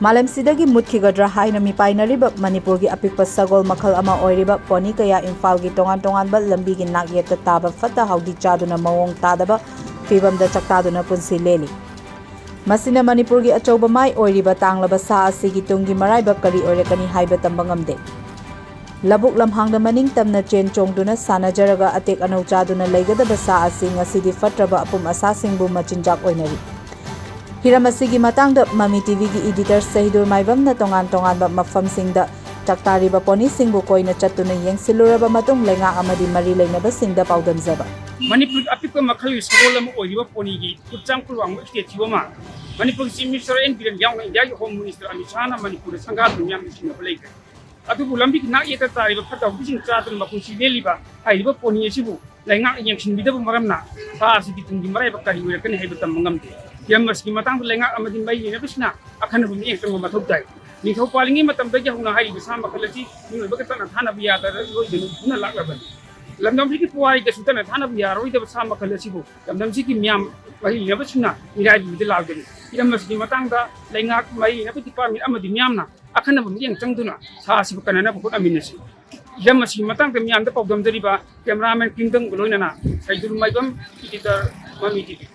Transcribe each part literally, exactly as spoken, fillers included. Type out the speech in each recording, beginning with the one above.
ꯃꯥꯂꯦꯝꯁꯤꯗꯒꯤ ꯃꯨꯠꯈꯤꯒꯗ꯭ꯔꯥ ꯍꯥꯏꯅ ꯃꯤꯄꯥꯏꯅꯔꯤꯕ ꯃꯅꯤꯄꯨꯔꯒꯤ ꯑꯄꯤꯛꯄ ꯁꯒꯣꯜ ꯃꯈꯜ ꯑꯃ ꯑꯣꯏꯔꯤꯕ ꯄꯣꯅꯤ ꯀꯌꯥ ꯏꯝꯐꯥꯜꯒꯤ ꯇꯣꯉꯥꯟ ꯇꯣꯉꯥꯟꯕ ꯂꯝꯕꯤꯒꯤ ꯅꯥꯛꯌꯦꯠꯇ ꯇꯥꯕ ꯐꯠꯇ ꯍꯥꯎꯗꯤ ꯆꯥꯗꯨꯅ ꯃꯑꯣꯡ ꯇꯥꯗꯕ ꯐꯤꯕꯝꯗ ꯆꯥꯛꯇꯥꯗꯨꯅ ꯄꯨꯟꯁꯤ ꯂꯦꯜꯂꯤ꯫ ꯃꯁꯤꯅ ꯃꯅꯤꯄꯨꯔꯒꯤ ꯑꯆꯧꯕ ꯃꯥꯏ ꯑꯣꯏꯔꯤꯕ ꯇꯥꯡꯂꯕ ꯁꯥ ꯑꯁꯤꯒꯤ ꯇꯨꯡꯒꯤ ꯃꯔꯥꯏꯕꯛ ꯀꯔꯤ ꯑꯣꯏꯔꯛꯀꯅꯤ ꯍꯥꯏꯕ ꯇꯝꯕ ꯉꯝꯗꯦ꯫ ꯂꯧꯕꯨꯛ ꯂꯝꯍꯥꯡꯗ ꯃꯅꯤꯡ ꯇꯝꯅ ꯆꯦꯟ ꯆꯣꯡꯗꯨꯅ ꯁꯥꯟꯅꯖꯔꯒ ꯑꯇꯦꯛ ꯑꯅꯧ ꯆꯥꯗꯨꯅ ꯂꯩꯒꯗꯕ ꯁꯥ ꯑꯁꯤ ꯉꯁꯤꯗꯤ ꯐꯠꯇ꯭ꯔꯕ ꯑꯄꯨꯝ ꯑꯁꯥꯁꯤꯡꯕꯨ ꯃꯆꯤꯟꯖꯥꯛ ꯑꯣꯏꯅꯔꯤ꯫ ꯍꯤꯔꯝ ꯑꯁꯤꯒꯤ ꯃꯇꯥꯡꯗ ꯃꯃꯤ ꯇꯤꯚꯤꯒꯤ ꯏꯗꯤꯇꯔ ꯁꯍꯤꯗꯨꯔ ꯃꯥꯏꯕꯝꯅ ꯇꯣꯉꯥꯟ ꯇꯣꯉꯥꯟꯕ ꯃꯐꯝꯁꯤꯡꯗ ꯆꯥꯛꯇꯥꯔꯤꯕ ꯄꯣꯅꯤꯁꯤꯡꯕꯨ ꯀꯣꯏꯅ ꯆꯠꯇꯨꯅ ꯌꯦꯡꯁꯤꯜꯂꯨꯔꯕ ꯃꯇꯨꯡ ꯂꯩꯉꯥꯛ ꯑꯃꯗꯤ ꯃꯔꯤ ꯂꯩꯅꯕꯁꯤꯡꯗ ꯄꯥꯎꯗꯝꯖꯕ꯫ ꯃꯅꯤꯄꯨꯔꯒꯤ ꯑꯄꯤꯛꯄ ꯃꯈꯜꯒꯤ ꯁꯒꯣꯜ ꯑꯃ ꯑꯣꯏꯔꯤꯕ ꯄꯣꯅꯤꯒꯤ ꯈꯨꯠ ꯆꯥꯝ ꯈꯨꯠ ꯋꯥꯡꯕ ꯁ꯭ꯇꯦꯆꯨ ꯑꯃ ꯃꯅꯤꯄꯨꯔꯒꯤ ꯆꯤꯐ ꯃꯤꯅꯤꯁꯇꯔ ꯑꯦꯟ ꯕꯤꯔꯦꯟ ꯌꯥꯎꯅ ꯏꯟꯗꯤꯌꯥꯒꯤ ꯍꯣꯝ ꯃꯤꯅꯤꯁꯇꯔ ꯑꯃꯤꯠ ꯁꯥꯍꯅ ꯃꯅꯤꯄꯨꯔꯗ ꯁꯪꯒꯥꯗꯨꯅ ꯃꯤꯌꯥꯝꯗ ꯁꯤꯟꯅꯕ ꯂꯩꯈ꯭ꯔꯦ꯫ ꯑꯗꯨꯕꯨ ꯂꯝꯕꯤꯒꯤ ꯅꯥꯛ ꯌꯦꯠꯇ ꯇꯥꯔꯤꯕ ꯐꯠꯇ ꯍꯥꯎꯗꯤꯁꯤꯡ ꯆꯥꯗꯨꯅ ꯃꯄꯨꯟꯁꯤ ꯂꯦꯜꯂꯤꯕ ꯍꯥꯏꯔꯤꯕ ꯄꯣꯅꯤ ꯑꯁꯤꯕꯨ ꯂꯩꯉꯥꯛꯅ ꯌꯦꯡꯁꯤꯟꯕꯤꯗꯕ ꯃꯔꯝꯅ ꯁꯥ ꯑꯁꯤꯒꯤ ꯇꯨꯡꯒꯤ ꯃꯔꯥꯏꯕꯛ ꯀꯔꯤ ꯑꯣꯏꯔꯛꯀꯅꯤ ꯍꯥꯏꯕ ꯇꯝꯕ ꯉꯝꯗꯦ꯫ ꯍꯤꯔꯝ ꯑꯁꯤꯒꯤ ꯃꯇꯥꯡꯗ ꯂꯩꯉꯥꯛ ꯑꯃꯗꯤ ꯃꯔꯤ ꯂꯩꯅꯕꯁꯤꯡꯅ ꯑꯈꯟꯅꯕ ꯃꯤꯠꯌꯦꯡ ꯆꯪꯕ ꯃꯊꯧ ꯇꯥꯏ꯫ ꯅꯤꯡꯊꯧ ꯄꯥꯜꯂꯤꯉꯩ ꯃꯇꯝꯗꯒꯤ ꯍꯧꯅ ꯍꯥꯏꯔꯤꯕ ꯁꯥ ꯃꯈꯜ ꯑꯁꯤ ꯃꯤꯑꯣꯏꯕꯒ ꯇꯠꯅ ꯊꯥꯅꯕ ꯌꯥꯗꯔꯣꯏꯗꯅ ꯂꯥꯛꯂꯕꯅꯤ꯫ ꯂꯝꯗꯝꯁꯤꯒꯤ ꯄꯨꯋꯥꯔꯤꯗꯁꯨ ꯇꯠꯅ ꯊꯥꯅꯕ ꯌꯥꯔꯣꯏꯗꯕ ꯁꯥ ꯃꯈꯜ ꯑꯁꯤꯕꯨ ꯂꯝꯗꯝꯁꯤꯒꯤ ꯃꯤꯌꯥꯝ ꯃꯔꯤ ꯂꯩꯅꯕꯁꯤꯡꯅ ꯃꯤꯔꯥꯏꯕꯤꯕꯗ ꯂꯥꯛꯂꯒꯅꯤ꯫ ꯍꯤꯔꯝ ꯑꯁꯤꯒꯤ ꯃꯇꯥꯡꯗ ꯂꯩꯉꯥꯛ, ꯃꯔꯤ ꯂꯩꯅꯕ ꯗꯤꯄꯥꯔꯠꯃꯦꯟ ꯑꯃꯗꯤ ꯃꯤꯌꯥꯝꯅ ꯑꯈꯟꯅꯕ ꯃꯤꯠꯌꯦꯡ ꯆꯪꯗꯨꯅ ꯁꯥ ꯑꯁꯤꯕꯨ ꯀꯟꯅꯅꯕ ꯍꯣꯠꯅꯃꯤꯟꯅꯁꯤ꯫ ꯍꯤꯔꯝ ꯑꯁꯤꯒꯤ ꯃꯇꯥꯡꯗ ꯃꯤꯌꯥꯝꯗ ꯄꯥꯎꯗꯝꯖꯔꯤꯕ ꯀꯦꯃꯦꯔꯥꯃꯦꯟ ꯀꯤꯡꯗꯝꯒ ꯂꯣꯏꯅꯅ ꯁꯩꯗꯨꯜ ꯃꯥꯏꯕꯝ, ꯏꯗꯤꯇꯔ, ꯃꯃꯤ TV.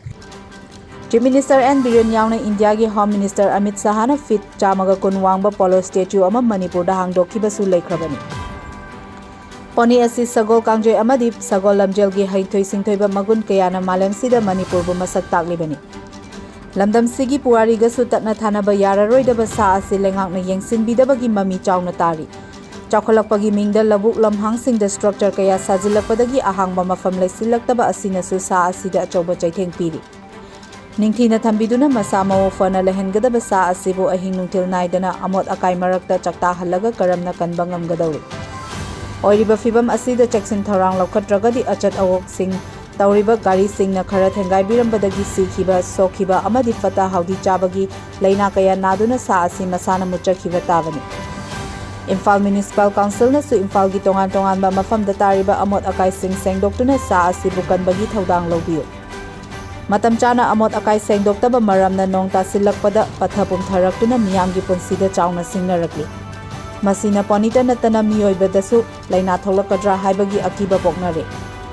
Chief minister N Biren ꯌꯥꯎꯅ ꯏꯟꯗꯤꯌꯥꯒꯤ ꯍꯣꯝ ꯃꯤꯅꯤꯁꯇꯔ ꯑꯃꯤꯠ ꯁꯥꯍꯅ ꯐꯤꯠ ꯆꯥꯝꯃꯒ ꯀꯨꯟ ꯋꯥꯡꯕ ꯄꯣꯂꯣ ꯁ꯭ꯇꯦꯆꯨ ꯑꯃ ꯃꯅꯤꯄꯨꯔꯗ ꯍꯥꯡꯗꯣꯛꯈꯤꯕꯁꯨ ꯂꯩꯈ꯭ꯔꯕꯅꯤ꯫ ꯄꯣꯅꯤ ꯑꯁꯤ ꯁꯒꯣꯜ ꯀꯥꯡꯖꯩ ꯑꯃꯗꯤ ꯁꯒꯣꯜ ꯂꯝꯖꯦꯜꯒꯤ ꯍꯩꯊꯣꯏ ꯁꯤꯡꯊꯣꯏꯕ ꯃꯒꯨꯟ ꯀꯌꯥꯅ ꯃꯥꯂꯦꯝꯁꯤꯗ ꯃꯅꯤꯄꯨꯔꯕꯨ ꯃꯁꯛ ꯇꯥꯛꯂꯤꯕꯅꯤ꯫ ꯂꯝꯗꯝꯁꯤꯒꯤ ꯄꯨꯋꯥꯔꯤꯒꯁꯨ ꯇꯠꯅ ꯊꯥꯅꯕ ꯌꯥꯔꯔꯣꯏꯗꯕ ꯁꯥ ꯑꯁꯤ ꯂꯩꯉꯥꯛꯅ ꯌꯦꯡꯁꯤꯟꯕꯤꯗꯕꯒꯤ ꯃꯃꯤ ꯆꯥꯎꯅ ꯇꯥꯔꯤ꯫ ꯆꯥꯎꯈꯠꯂꯛꯄꯒꯤ ꯃꯤꯡꯗ ꯂꯧꯕꯨꯛ ꯂꯝꯍꯥꯡꯁꯤꯡꯗ ꯁ꯭ꯇ꯭ꯔꯛꯆꯔ ꯀꯌꯥ ꯁꯥꯖꯤꯜꯂꯛꯄꯗꯒꯤ ꯑꯍꯥꯡꯕ ꯃꯐꯝ ꯂꯩꯁꯤꯜꯂꯛꯇꯕ ꯑꯁꯤꯅꯁꯨ ꯁꯥ ꯑꯁꯤꯗ ꯑꯆꯧꯕ ꯆꯩꯊꯦꯡ ꯄꯤꯔꯤ꯫ ꯅꯤꯡꯊꯤꯅ ꯊꯝꯕꯤꯗꯨꯅ ꯃꯁꯥ ꯃꯎ ꯐꯅ ꯂꯩꯍꯟꯒꯗꯕ ꯁꯥ ꯑꯁꯤꯕꯨ ꯑꯍꯤꯡ ꯅꯨꯡꯊꯤꯜ ꯅꯥꯏꯗꯅ ꯑꯃꯣꯠ ꯑꯀꯥꯏ ꯃꯔꯛꯇ ꯆꯥꯛꯇꯥꯍꯜꯂꯒ ꯀꯔꯝꯅ ꯀꯟꯕ ꯉꯝꯒꯗꯧꯔꯤ? ꯑꯣꯏꯔꯤꯕ ꯐꯤꯚꯝ ꯑꯁꯤꯗ ꯆꯦꯛꯁꯤꯟ ꯊꯧꯔꯥꯡ ꯂꯧꯈꯠꯇ꯭ꯔꯒꯗꯤ ꯑꯆꯠ ꯑꯋꯣꯛꯁꯤꯡ ꯇꯧꯔꯤꯕ ꯒꯥꯔꯤꯁꯤꯡꯅ ꯈꯔ ꯊꯦꯡꯒꯥꯏꯕꯤꯔꯝꯕꯗꯒꯤ ꯁꯤꯈꯤꯕ, ꯁꯣꯛꯈꯤꯕ ꯑꯃꯗꯤ ꯐꯠꯇ ꯍꯥꯎꯗꯤ ꯆꯥꯕꯒꯤ ꯂꯥꯏꯅꯥ ꯀꯌꯥ ꯅꯥꯗꯨꯅ ꯁꯥ ꯑꯁꯤ ꯃꯁꯥꯅ ꯃꯨꯠꯆꯈꯤꯕ ꯇꯥꯕꯅꯤ꯫ ꯏꯝꯐꯥꯜ ꯃ꯭ꯌꯨꯅꯤꯁꯤꯄꯥꯜ ꯀꯥꯎꯟꯁꯤꯜꯅꯁꯨ ꯏꯝꯐꯥꯜꯒꯤ ꯇꯣꯉꯥꯟ ꯇꯣꯉꯥꯟꯕ ꯃꯐꯝꯗ ꯇꯥꯔꯤꯕ ꯑꯃꯣꯠ ꯑꯀꯥꯏꯁꯤꯡ ꯁꯦꯡꯗꯣꯛꯇꯨꯅ ꯁꯥ ꯑꯁꯤꯕꯨ ꯀꯟꯕꯒꯤ ꯊꯧꯗꯥꯡ ꯂꯧꯕꯤꯌꯨ꯫ ꯃꯇꯝ ꯆꯥꯅ ꯑꯃꯣꯠ ꯑꯀꯥꯏ ꯁꯦꯡꯗꯣꯛꯇꯕ ꯃꯔꯝꯅ ꯅꯣꯡ ꯇꯥꯁꯤꯜꯂꯛꯄꯗ ꯄꯠꯊ ꯄꯨꯝꯊꯔꯛꯇꯨꯅ ꯃꯤꯌꯥꯝꯒꯤ ꯄꯨꯟꯁꯤꯗ ꯆꯥꯎꯅ ꯁꯤꯡꯅꯔꯛꯂꯤ꯫ ꯃꯁꯤꯅ ꯄꯣꯅꯤꯇ ꯅꯠꯇꯅ ꯃꯤꯑꯣꯏꯕꯗꯁꯨ ꯂꯥꯏꯅꯥ ꯊꯣꯛꯂꯛꯀꯗ꯭ꯔꯥ ꯍꯥꯏꯕꯒꯤ ꯑꯀꯤꯕ ꯄꯣꯛꯅꯔꯦ꯫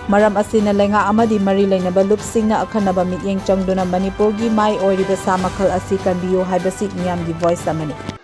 ꯃꯔꯝ ꯑꯁꯤꯅ ꯂꯩꯉꯥꯛ ꯑꯃꯗꯤ ꯃꯔꯤ ꯂꯩꯅꯕ ꯂꯨꯞꯁꯤꯡꯅ ꯑꯈꯟꯅꯕ ꯃꯤꯠꯌꯦꯡ ꯆꯪꯗꯨꯅ ꯃꯅꯤꯄꯨꯔꯒꯤ ꯃꯥꯏ ꯑꯣꯏꯔꯤꯕ ꯁꯥ ꯃꯈꯜ ꯑꯁꯤ ꯀꯟꯕꯤꯌꯨ ꯍꯥꯏꯕꯁꯤ ꯃꯤꯌꯥꯝꯒꯤ ꯚꯣꯏꯁ ꯑꯃꯅꯤ꯫